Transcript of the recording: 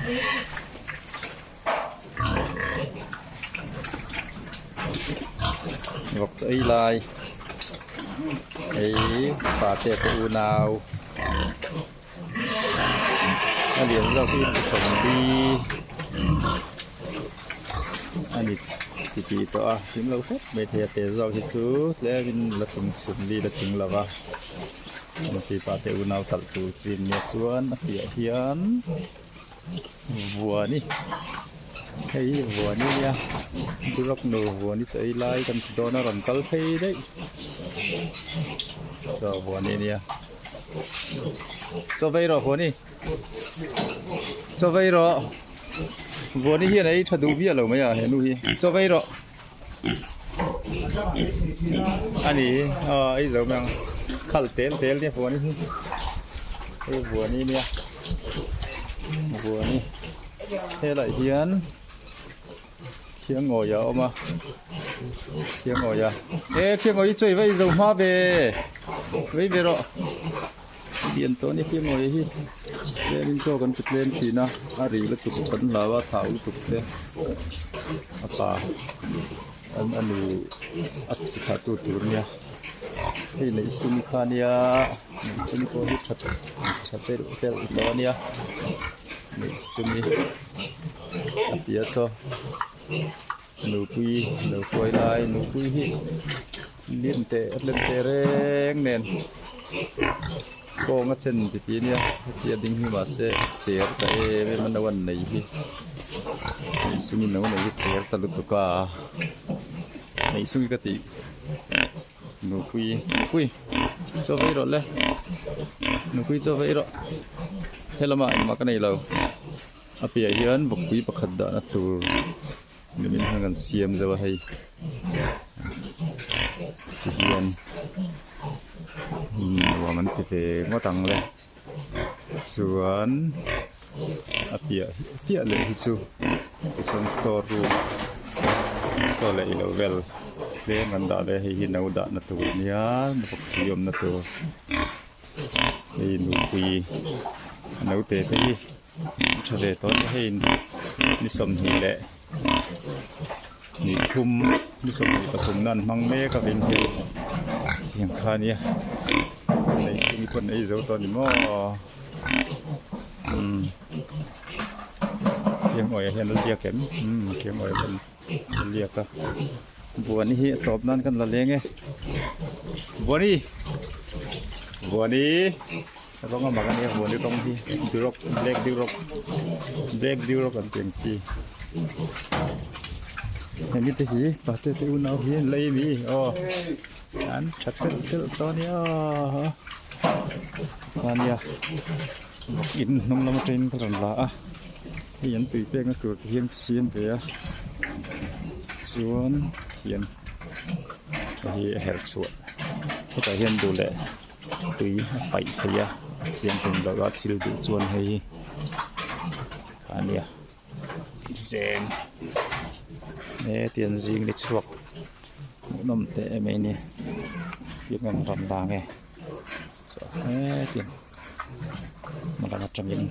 Vawk chaw ei lai ei pate te unau a lian zawk hi chi sawmli a ni titih tawh a hlim lo hrep mai thei a te zawk hi chu tlemin la tum sawmli la tling lo va pate unau talh tur chi an nia chuan a piah hian. Vuani hei hi Vuani a nia Durak nu Vuani chaw ei lai kan ti dawn a rawn kal phei daih chaw Vuani a nia chaw vei rawh Vuani chaw vei rawh Vuani hian a ei tha duh viau lo mai a he nu hi chaw vei rawh a ni aw ei zo mai ang khalh tel tel nia Vuani hi hei Vuani a nia. Vuani helaiah hian khiangawia a awm a khiangawia e khiangawi chu i va inzo hma ve vei ve rawh lian tawh a ni khiangawia hi tlemin chaw kan ti tlem thin a a ri lutuk kan hlau a thau lutuk te a pa an a nu a chi thlah tu tur a nia hei neih sum kha a nia neih sum pawh hi tha tha telh telh tawh a nia neih sum hi a ti a saw nupui lo hruai lai nupui hi lim teh lem teh reng nen kawng a chen ti ti nia hetia ding hi mahse cher ta em em a no an nei hi neihsumi no nei hi cher ta lutuk a neihsumi ka tih nupui nupui chaw vei rawh le nupui chaw vei rawh helamah engmah ka nei lo a piah hian vawkpui pakhat dahna tur. Nimin hian kan siam zeuh a hei tihian nuam an ti ve ngawt ang le chuan a piah piah leh hi chu tichuan store room chaw leh ilo vel tlem an dah leh hei hi no dahna tur ania vawkpui awmna tur hei nupui naute te hi. Tha ve tawh te hei ni 20 leh ni thum ni 23 na an hmang mek a veng hian tiang kha ania lei sum pawn ei zo tawh a ni maw umm khiangawia hian a liak em umm khiangawia pawn a liak a buani hi a tawp nan kan la leng e buani buani. Rawng a mak a nia huan i rawng hi duroc black duroc black duroc an tih ang chi hemi te hi pate te unau hi an lei ami aw an tha telh telh tawh a nia ania in hnung lam atangin ka rawn la a hei an tui pekna tur te hian siam ve a chuan hian hei hi a herh chhuah hetah hian duh leh. Tui a paih thei a a thianghlim loh a sil duh chuan hei hi a nia zeng he tiang zing ni chhuak hmuhnawm teh em mai a ni tiang an rawn lang e hetiang hma lam atangin